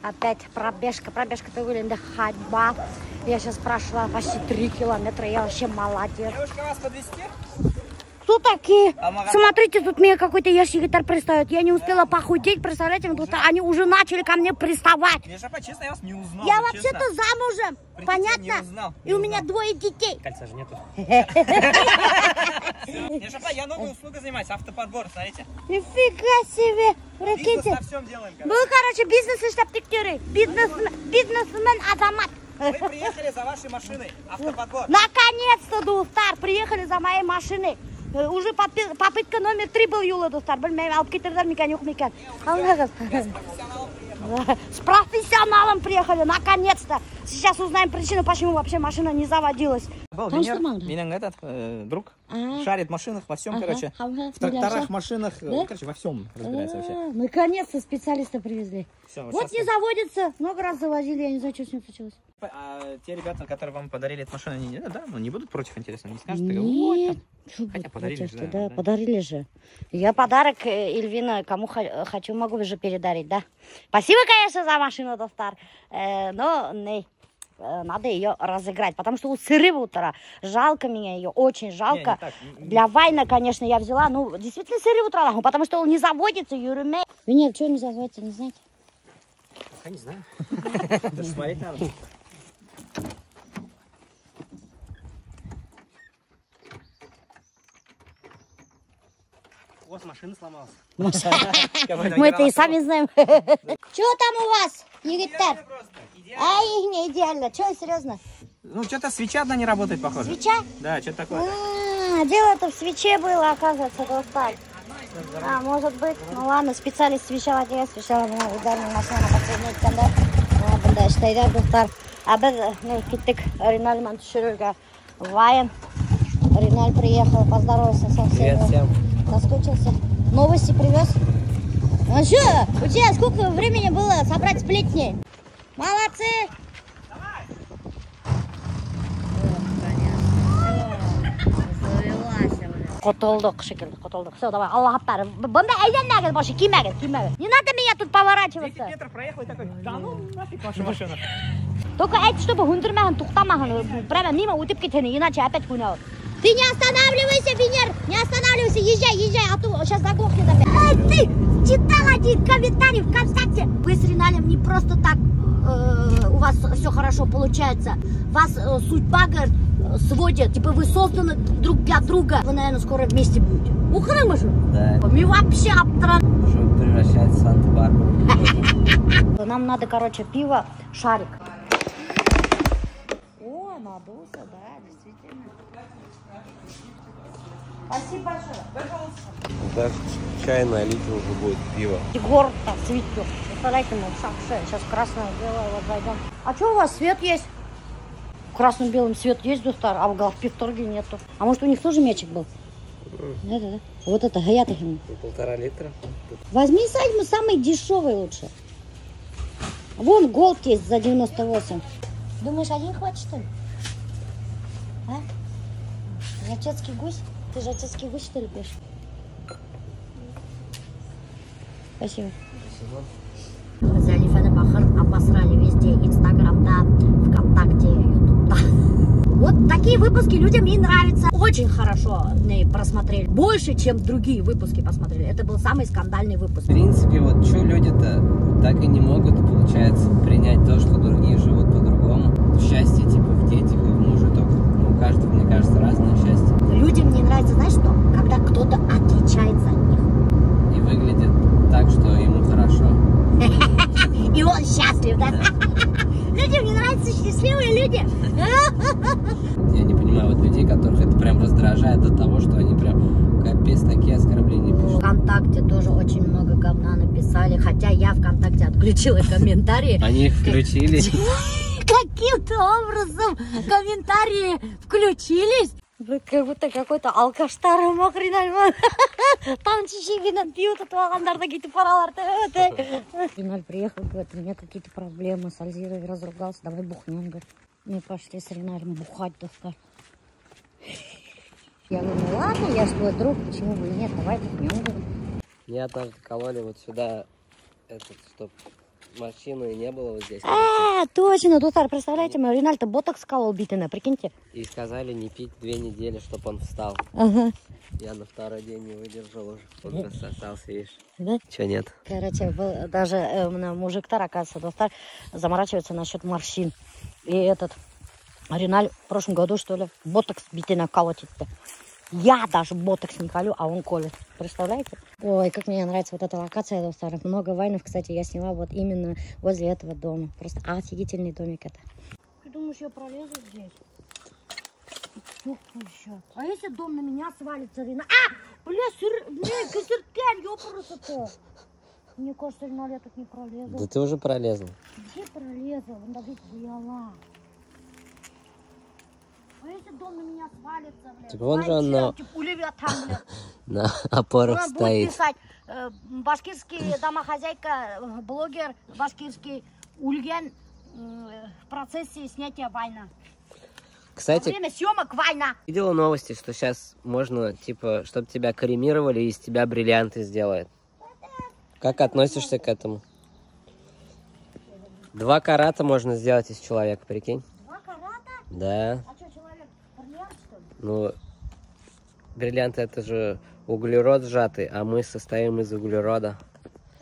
Опять пробежка, пробежка түгел инде, ходьба. Я сейчас прошла почти 3 километра, я вообще молодец. Девушка, вас подвезти? Кто такие? Смотрите, тут мне какой-то ящик пристает. Я не успела похудеть, представляете? Тут они уже начали ко мне приставать. Миша, честно, я вас не узнал. Я вообще-то замужем, прикиньте, понятно? Не узнал, и у меня 2 детей. Кольца же нету. Миша, я новую услугу занимаюсь, автоподбор, смотрите. Нифига себе, прикиньте. Бизнес на всем делаем, короче. Был, короче, бизнес эшләп. Бизнесмен Азамат. Мы приехали за вашей машиной, автоподбор. Наконец-то, дуҫтар, приехали за моей машиной. Уже попытка номер 3 был юлы, дуҫтар. Белмәйем, алып китерҙәр микән, юҡ микән. С профессионалом приехали, наконец-то. Сейчас узнаем причину, почему вообще машина не заводилась. Был Венер, меня этот друг шарит в машинах во всем, короче. В тракторах, машинах, короче, во всем разбирается вообще. Наконец-то специалиста привезли. Вот не заводится, много раз завозили, я не знаю, что с ним случилось. А те ребята, которые вам подарили эту машину, они да, ну, не будут против, интересно, не скажут? Нет. Вот, хотя подарили же. Да, подарили же. Я подарок Эльвина, кому хочу, могу уже передарить, да? Спасибо, конечно, за машину, дуҫтар, но не, надо ее разыграть, потому что у сырого утра жалко меня ее, очень жалко. Не, не. Для вайна, конечно, я взяла, ну, действительно сырый утра, потому что он не заводится, Юрюме. Венер, что не заводится, не знаете? Я не знаю. Даже смотреть надо. У вас машина сломалась. Мы это и сами знаем. Что там у вас, егеттәр? Ай, не идеально. Что, серьезно? Ну, что-то свеча одна не работает, похоже. Свеча? Да, что-то такое. А, дело-то в свече было, оказывается, дуҫтар. А, может быть. Ну ладно, специалист свеча, я свеча, ударная машина, подсоединить, бында эшләйҙәр, дуҫтар. А беҙ киттек Риналь менән төшөрөргә вайн. Риналь приехал, поздоровался со всеми. Привет всем. Соскучился. Новости привез. Ну что, у тебя сколько времени было собрать сплетни? Молодцы! Давай! Ҡотолдоҡ шикелле, ҡотолдоҡ. Все, давай, Аллаһ Акбар. Бында әйләнмәгеҙ больше, килмәгеҙ, килмәгеҙ. Не надо меня тут поворачиваться. 10 метров проехал и такой, да ну нафиг ваша машина. Только әйт, чтобы һүндермәһен, туҡтамаһын, прямо мимо үтеп китһен, иначе опять хуйня. Ты не останавливайся, Венер, не останавливайся, езжай, езжай, а то сейчас заглохнет опять. Эй, ты читал один комментарий ВКонтакте. Вы с Риналем не просто так у вас все хорошо получается. Вас судьба, говорит, сводит. Типа вы созданы друг для друга. Вы, наверное, скоро вместе будете. Уҡыныңмы шул? Да. Мин вообще аптырап. Уже превращается в Санта-Барбару. Нам надо, короче, пиво, шарик. О, надулся, да, действительно. Спасибо большое. Пожалуйста. Даже чай налить уже будет пиво. Город-то цветет. Представляете, мы в Шакше. Сейчас красное, белое, вот зайдем. А что у вас свет есть? В красном-белом свет есть, дуҫтар, а в главпивторге нету. А может, у них тоже мячик был? Да-да-да. Вот это, гаят их. 1,5 литра. Возьми самый дешевый лучше. Вон голд есть за 98. Думаешь, один хватит, что ли? А? Жатецкий гусь? Ты жатецкий гусь, что ли, пьешь? Спасибо. Спасибо. Залифаны бахыр обосрали везде. Инстаграм, да, ВКонтакте, Ютуб, да. Вот такие выпуски людям и нравятся. Очень хорошо просмотрели. Больше, чем другие выпуски посмотрели. Это был самый скандальный выпуск. В принципе, вот что люди-то так и не могут, получается, принять то, что другие живут по-другому. Счастье, типа, в детях и в муже только. Ну, у каждого, мне кажется, разное счастье. Людям не нравится, знаешь что? Когда кто-то отличается от них. И выглядит так, что ему хорошо. И он счастлив, да? Людям не нравятся счастливые люди. Я не понимаю вот людей, которых это прям раздражает до того, что они прям капец такие оскорбления пишут. ВКонтакте тоже очень много говна написали, хотя я ВКонтакте отключила комментарии. Они их включили. Каким-то образом комментарии включились. Вы как будто какой-то алкаштар мокрый. Там чешигинен пьют, туғандарҙа китеп баралар. Риналь приехал, говорит, у меня какие-то проблемы с Альзирой, разругался, давай бухнем, говорит. Мы пошли с Риналем бухать, дуҫтар. Я говорю, ну ладно, я ж твой друг, почему бы и нет, давай бухнем, говорит. Мне однажды кололи вот сюда, этот, чтоб Морщины не было вот здесь. А, точно, дуҫтар, представляете, Риналь-то ботокс колол битенә, прикиньте. И сказали не пить 2 недели, чтобы он встал. Ага. Я на второй день не выдержал уже. Он рассосался, видишь. Да? Че нет? Короче, был, даже мужиктар, оказывается, дуҫтар, заморачивается насчет морщин. И этот Риналь в прошлом году, что ли, ботокс битенә колотит-то. Я даже ботокс не колю, а он колет. Представляете? Ой, как мне нравится вот эта локация, дуҫтар. Много вайнов, кстати, я сняла вот именно возле этого дома. Просто офигительный домик это. Ты думаешь, я пролезу здесь? Еще. А если дом на меня свалится, Рина? А! Бля, кесерткән, ёпрст-то. Мне кажется, Риналь, я тут не пролезу. Да ты уже пролезла. Где пролезла? Вон да ведь буяла. А если дом на меня свалится, блядь? Так вон же он на... там, блядь. На опорах он стоит. Будет писать, башкирский домохозяйка, блогер башкирский, үлгән в процессе снятия вайна. Кстати, во время съемок вайна. Видела новости, что сейчас можно, типа, чтобы тебя кремировали и из тебя бриллианты сделают. Как относишься к этому? 2 карата можно сделать из человека, прикинь. 2 карата? Да. А что, человек бриллиант, что ли? Ну, бриллианты это же углерод сжатый, а мы состоим из углерода.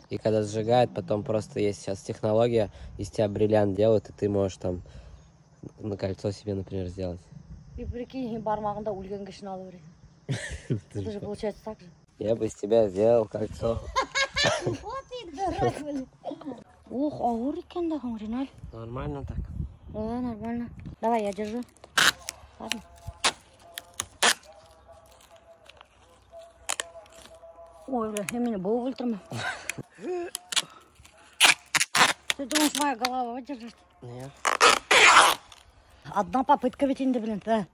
И когда сжигают, потом просто есть сейчас технология, из тебя бриллиант делают, и ты можешь там на кольцо себе, например, сделать. И прикинь, бармағында үлгән кешене алып. Это же получается так же. Я бы из тебя сделал кольцо. Вот и дурак, блин. Ух, ауыр икән дә, Риналь. Нормально так. Да, нормально. Давай, я держу. Ладно. Ой, бля, я меня быуып үлтермә. Ты думаешь, моя голова выдержит? Нет. Одна попытка ведь инде, блин, да.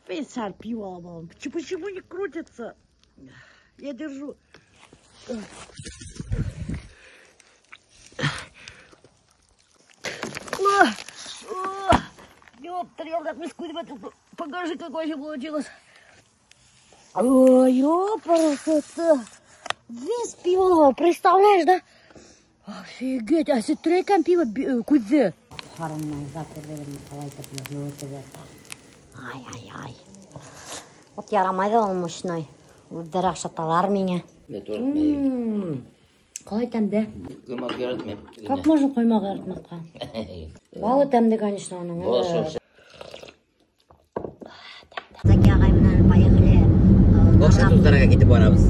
Писар пиво ломал. Почему не крутится? Я держу. Ёптарь, покажи, какое же получилось. Ой, ёпарасота. Весь пиво, представляешь, да? Офигеть, а сестрейкам пиво кузе. Ай-ай-ай. Вот я рамайҙа ул мощной. Үҙҙәре ашаталар миңә. Ҡалай тәмде? Ҡоймаҡ яратмайым. Как можно ҡоймаҡ яратмаҫҡа? Балы тәмде, конечно, уның. Заки ағай менән поехали. Аҡса туҙҙырырға китеп барабыҙ.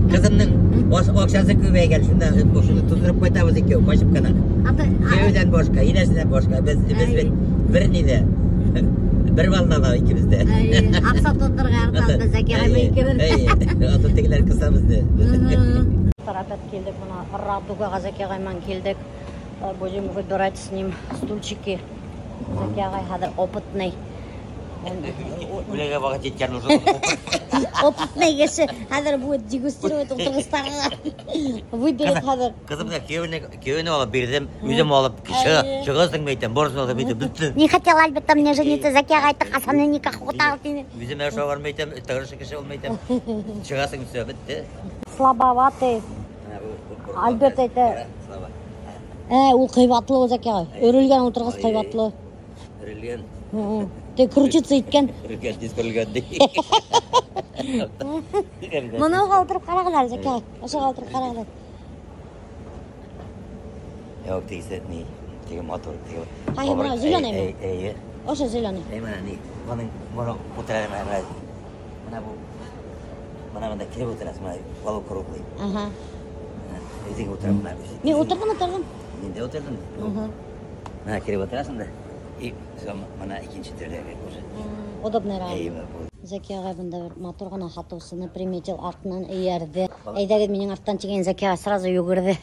Ҡыҙымдың аҡсаһы күбәйгән, шунда шуны туҙҙырып ҡайтабыҙ икәү, ҡасып ҡына. Кейәүҙән башҡа, инәсенән башҡа, беҙ бер ниҙә, бер волнала икебеҙ ҙә. Аҡса туҙҙырырға яратабыҙ, Зәки ағай менән икебеҙ. Ата тегеләр ҡыҫа беҙҙе. Опять килдек, бына Радугаға Зәки ағай менән килдек. Будем выбирать с ним стульчики. Зәки ағай хәҙер опытный. Үлергә ваҡыт еткән уже. Опытный кеше хәҙер будет дегустировать ултырғыстарға. Выберет хәҙер. Ҡыҙымға кейәүенә алып бирҙем, үҙем алып сығырһың әйтәм, барысын алып әйтәм, бөттө. Не хотела Альберта мне жениться, Зәки ағай әйтте, ҡасан никах уҡытабыҙ тине. Үҙем ашап әйтәм, тырыш кеше булмай әйтәм. Сығасың, всё, бөттө. Слабоватый. Альберт әйтә. Ул ҡыйбатлы Зәки ағай. Өрөлгән ултырғыс ҡыйбатлы. Өрөлгән. Ты крутиться иткән. Өрөлгән, тиҙ бөрөлгән ти. Быны ултырып ҡарағыҙ әле, Зәки ағай. Ошоға ултырып ҡарағыҙ. Юҡ, тегеһе ни, теге матур, теге. Ҡайһы бына, зеленыймы? Эйе. Ошо зеленый. Эй, бына ни, бының быны ултыра бына. Бына был. Бына бында килеп ултыраһың, бына полукруглый. Ага. Үҙең ултыра бына. Мин ултырҙым, ултырҙым. Мин дә ултырҙым. Бына килеп ултыраһың да. И все, бына икенсе төрлө уже. Удобныйраҡ. Зәки ағай бында бер матур ғына һатыусыны приметил, артынан эйәрҙе. Әйҙәгеҙ минең арттан тигән Зәки ағай сразу йүгерҙе.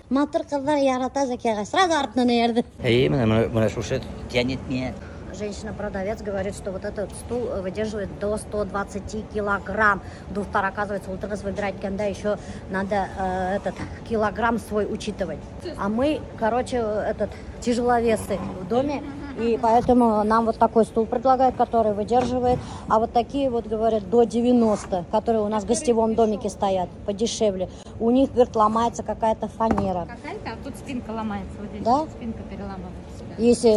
Матур ҡыҙҙар ярата Зәки ағай, сразу артынан эйәрҙе. Эй, бына шушы тянет меня. Женщина-продавец говорит, что вот этот стул выдерживает до 120 килограмм. Дуҫтар, оказывается, ултырғыс выбирать, когда еще надо этот килограмм свой учитывать. А мы, короче, этот тяжеловесы в доме. И поэтому нам вот такой стул предлагают, который выдерживает. А вот такие вот, говорят, до 90, которые у нас в гостевом домике стоят, подешевле. У них, говорит, ломается какая-то фанера. Какая-то, а тут спинка ломается. Вот здесь да? Спинка переламывается. Да. Если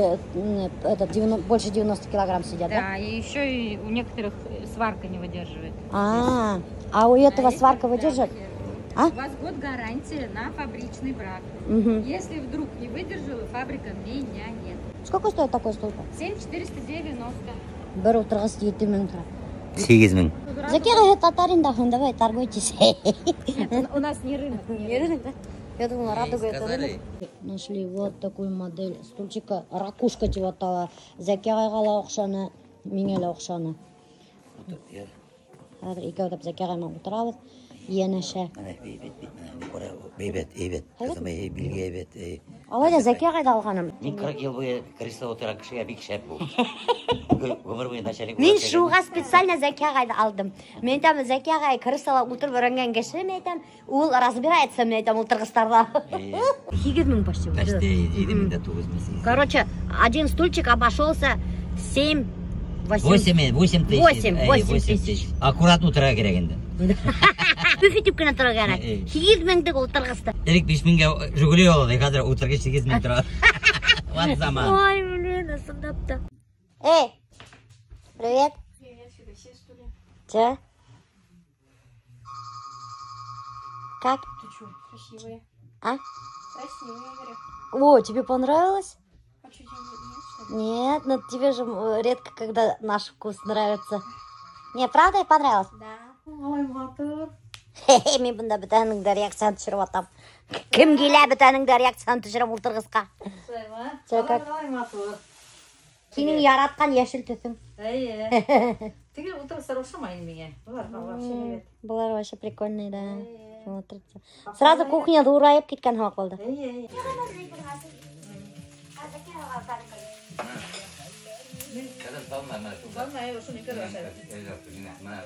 этот, 90, больше 90 килограмм сидят, да? Да, и еще и у некоторых сварка не выдерживает. А у этого сварка выдержит? А? У вас год гарантии на фабричный брак. Угу. Если вдруг не выдержала, фабрика меняет. Сколько стоит такой стул? 7490. Бер ултырғыс 7000 тора. 8000. Закира, татарин да, давай торгуйтесь. Нет, у нас не рынок. Не рынок, да? Я думала, радуга это рынок. Нашли вот такую модель стульчика. Ракушка тип атала. Зәки ағайға ла оҡшаны, миңә лә оҡшаны. Хәҙер икәүләп Зәки ағай менән ултырабыҙ. Йәнәшә. Әйбәт, әйбәт. Ҡыҙым, билге әйбәт. Алай ҙа Зәки ағайҙы алғаным. Мин 40 йыл буйы креслода ултырған кешегә бик шәп был. Ғүмер буйы начальник. Мин шуға специально Зәки ағайҙы алдым. Мин әйтәм, Зәки ағай креслола ултырып өйрәнгән кеше, мин әйтәм, ул разбирается, мин әйтәм, ултырғыстарҙа. 8000 почти. Почти 7900. Короче, один стульчик обошелся 7 8 тысяч. Аккуратно ултырырға кәрәк инде. Пүф итеп кенә торырға кәрәк. 8000-лек ултырғысты. Элек 5000-гә Жигули алды, хәҙер ултырғыс 8000 тора. Вот заман. Ой, блин, ысынлап та. Эй, привет. Привет, фига себе, что ли? Че? Как? Ты чё, красивые. А? Красивые, говорю. О, тебе понравилось? А что, тебе нет, что ли? Нет, но тебе же редко, когда наш вкус нравится. Не, правда, понравилось? Да. Ой, мотор. Хе-хе, мин бында бөтәһенең дә реакцияһын төшөрөп ятам. Кем килә, бөтәһенең дә реакцияһын төшөрөп ултырғысҡа. Че, как? Һинең яратҡан йәшел төҫөң. Эйе. Теге ултырғыстар оҡшамай миңә. Былар вообще әйбәт. Былар вообще прикольный, да. Смотрится. Сразу кухня ҙурайып киткән һымаҡ булды. Эйе. Ҡыҙым, салма, мына шул. Салма, ошоно икәү ашайбыҙ. Мына,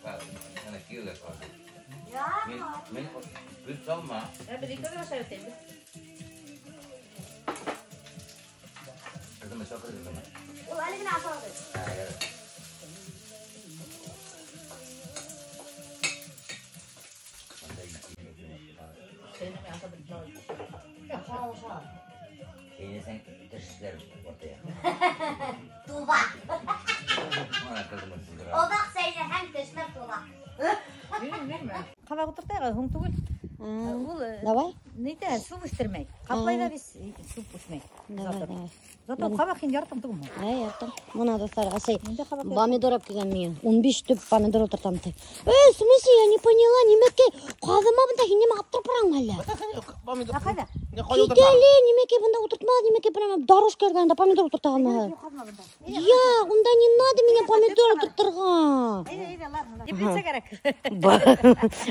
мына килә ҡалды. Мин беҙ салма. Беҙ икәү ашайбыҙ инде. Ҡыҙым, шакыр ҡыҙым. Ул әле генә ашалды. Кейнәсәң тешләр уртая. Тула. Ҡыҙым, Оҙаҡ сәйнәһәң тешләр тула. Бирмә. Ҡабаҡ ултыртайыҡ, һуң түгел. Ул Давай. Нитә, сүп үҫтермәй. Ҡаплай ҙа бит сүп үҫмәй. Давай, давай. Зато ҡабаҡ һин яратам түгелме? Әй, яратам. Мына дуҫтар, әсәй, Ниндәй ҡабаҡ помидор алып килгән миңә. 15 төп помидор ултыртам ти. Эй, в смысле, я не поняла, нимәкәй? Ҡаҙыма бында һин нимә аптырап бараң әллә? Ә ҡайҙа? Кит әле, нимәкәй бында ултыртма, нимәкәй прямо дорожка эргәһендә помидор ултыртағанмы? Я, унда не надо миңә помидор ултыртырға. Әйҙә, әйҙә, ладно. Теплица кәрәк.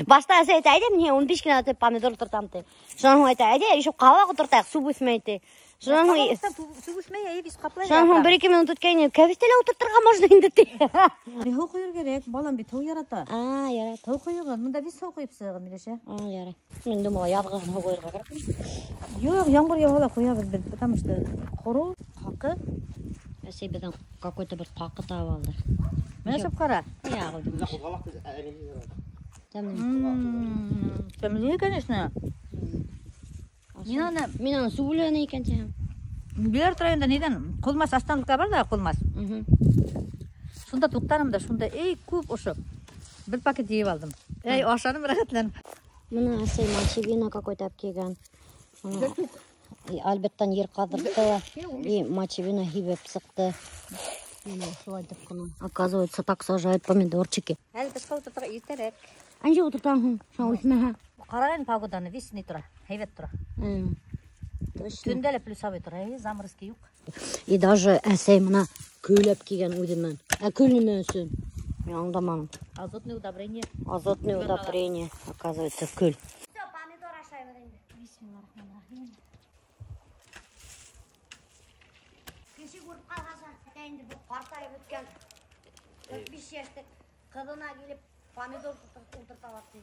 Башта әсәй әйтә, әйҙә, миңә 15 кенә төп помидор ултыртам ти. Шунан һуң әйтә, әйҙә, еще ҡабаҡ ултыртайыҡ, сүп үҫмәй ти. Шунан һуң Сүп үҫмәй, әйе, беҙ ҡаплай. Шунан һуң бер-ике минут үткәйне, кәбеҫтә лә ултыртырға можно инде ти. Һыу ҡойор кәрәк, балам бит һыу ярата. А, ярат. Һыу ҡойоғоҙ, бында бит һыу ҡойоп сығығыҙ, Миләүшә. А, ярай. Мин думала, яҙғы һыу ҡойорға кәрәк. Юҡ, ямғыр яуһа ла ҡоябыҙ беҙ, потому что ҡоро, ҡаҡы. Әсәй беҙҙең какой-то бер ҡаҡы табып алды. Менә шып ҡара. Тәмле. Тәмле, конечно. Мин аны Мин аны сүләне икән тиһәм. Биләр районында ниҙән Ҡолмас остановка бар ҙа, Ҡолмас. Шунда туҡтаным да, шунда эй күп ошо. Бер пакет йыйып алдым. Эй, ашаным рәхәтләнеп. Мына әсәй мочевина какой-то алып килгән. Альберттан ер ҡаҙыртты ла, и мочевина һибеп сыҡты. Мына шулай итеп ҡына. Оказывается, так сажают помидорчики. Әле башҡа ултыртырға иртәрәк. Анжа ултыртаң һуң, шуға үҫмәһә. Ҡарайын погоданы, весь ни тора, һәйбәт тора. Точно. Төндә лә плюсовый тора, әй, заморозки юҡ. И даже әсәй мына көләп килгән үҙе менән. Ә көл нимә өсөн? Мин аңламаным. Азотное удобрение. Азотное удобрение, оказывается, көл. Все, помидор ашайбыҙ инде. Бисмиллахиррахманиррахим. Кеше күреп ҡалғас, инде был ҡартайып бөткән 45 йәшлек ҡыҙына килеп помидор ултырта башлай.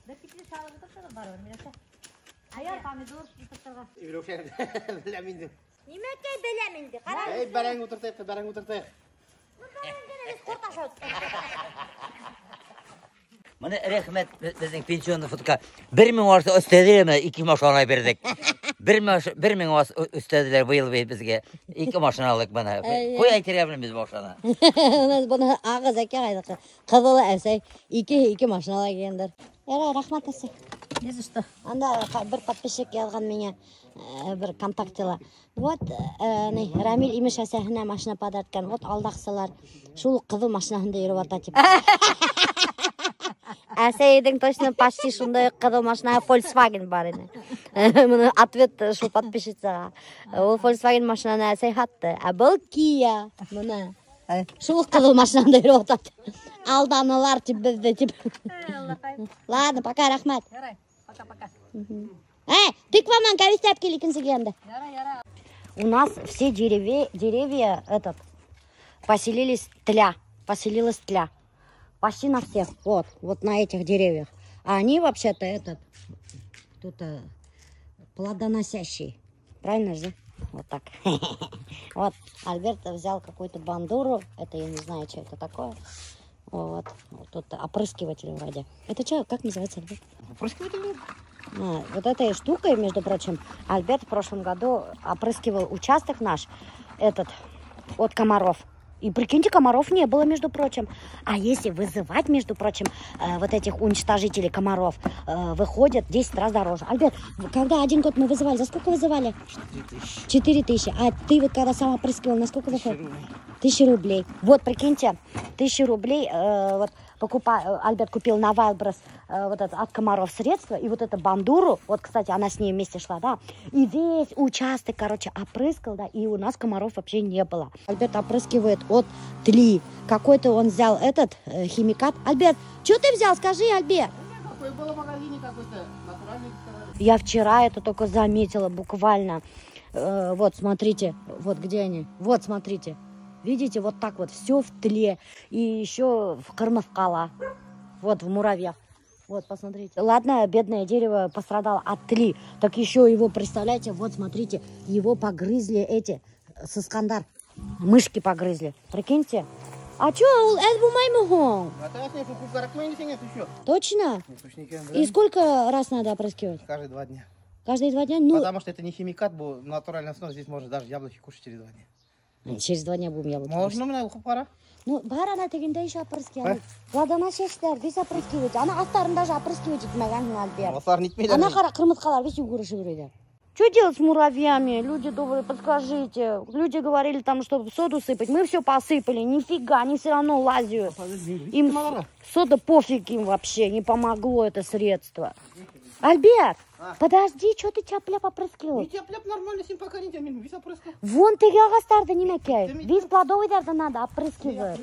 Бер пикле салып ултыртығыҙ барыбер, Миләүшә. Аяр помидор ултыртырға. Миләүшә, беләм инде. Нимәкәй беләм инде. Ҡара. Эй, бәрәңге ултыртайыҡ, бәрәңге ултыртайыҡ. Беҙ ҡорт ашау. Бына рәхмәт беҙҙең пенсионный фондҡа. 1000 арты өҫтәделәр, бына 2 машина бирҙек. 1000 өҫтәделәр быйыл беҙгә. 2 машина алдыҡ бына. Ҡуй әйтергә белмәйбеҙ машина. У нас бына ағы Зәки ағайҙыҡы. Ҡыҙылы әсәй. Ике машинала килгәндәр. Ярай, рәхмәт әсәй. Не за что. Анда бер подписчик яҙған миңә бер контактыла. Вот, ни, Рамил имеш әсәһенә машина подарить иткән. Вот алдаҡсылар. Шул уҡ ҡыҙыл машинаһында йөрөп ята тип. Әсәйҙең точно почти шундай уҡ ҡыҙыл машина Volkswagen бар ине. Быны ответ шул подписчицаға. Ул Volkswagen машинаны әсәй һатты. Ә был Kia. Бына. Шул уҡ ҡыҙыл машинанда йөрөп ята. Алданылар тип беҙҙе тип. Ладно, пока, рәхмәт. Ярай, пока-пока. Тыква менән кәбеҫтә алып кил икенсе килгәндә. Ярай, ярай. У нас все деревья поселились тля, поселилась тля. Почти на всех, вот на этих деревьях. А они вообще-то тут плодоносящие. Правильно же? Вот так. Вот, Альберт взял какую-то бандуру. Это я не знаю, что это такое. Вот, вот тут опрыскиватель вроде. Это что, как называется, Альберт? Опрыскиватель? А, вот этой штукой, между прочим, Альберт в прошлом году опрыскивал участок наш, этот, от комаров. И прикиньте, комаров не было, между прочим. А если вызывать, между прочим, вот этих уничтожителей комаров, выходят 10 раз дороже. Альберт, когда один год мы вызывали, за сколько вызывали? 4000. 4000. А ты вот когда сам опрыскивал, на сколько 1000 выходит? рублей. 1000 рублей. Вот, прикиньте, 1000 рублей, вот Альберт купил на Wildberries, вот это от комаров средство, и вот эту бандуру, вот, кстати, она с ней вместе шла, да, и весь участок, опрыскал, да, и у нас комаров вообще не было. Альберт опрыскивает от тли. Какой-то он взял этот химикат. Альберт, что ты взял, скажи, Альберт? Какой был в магазине какой-то натуральный, сказали. Я вчера это только заметила, буквально. Вот, смотрите, вот где они, вот, смотрите. Видите, вот так вот, все в тле. И еще в ҡырмыҫҡала. Вот, в муравьях. Вот, посмотрите. Ладно, бедное дерево пострадало от тли. Так еще его, представляете, вот, смотрите, его погрызли эти, сысҡандар. Мышки погрызли. Прикиньте. А чё, это булмаймы? Точно? И сколько раз надо опрыскивать? Каждые 2 дня. Каждые 2 дня? Ну... Потому что это не химикат, был натуральная основа. Здесь можно даже яблоки кушать через 2 дня. Через 2 дня будем яблоки Можно, кушать. мына уҡып ҡара. Ну, бар ана тегендә еще опрыскивать. Ә? Плодоносящийлар весь опрыскивать. Ана аҫтарын даже опрыскивать итмәгән Альберт. Аҫтарын итмәйҙәр. Ана ҡара ҡырмыҫҡалар весь йүгерешеп йөрөйҙәр. Что делать с муравьями? Люди добрые, подскажите. Люди говорили там, чтобы соду сыпать. Мы все посыпали. Нифига, они все равно лазят. Им сода пофиг им вообще. Не помогло это средство. Альберт, А? подожди, что ты тяп-ляп опрыскивал? Не тяп-ляп нормально, син пока не тяп, мин весь опрыскал. Вон теге ағастарҙы нимәкәй. Ты Весь плодовый надо опрыскивать.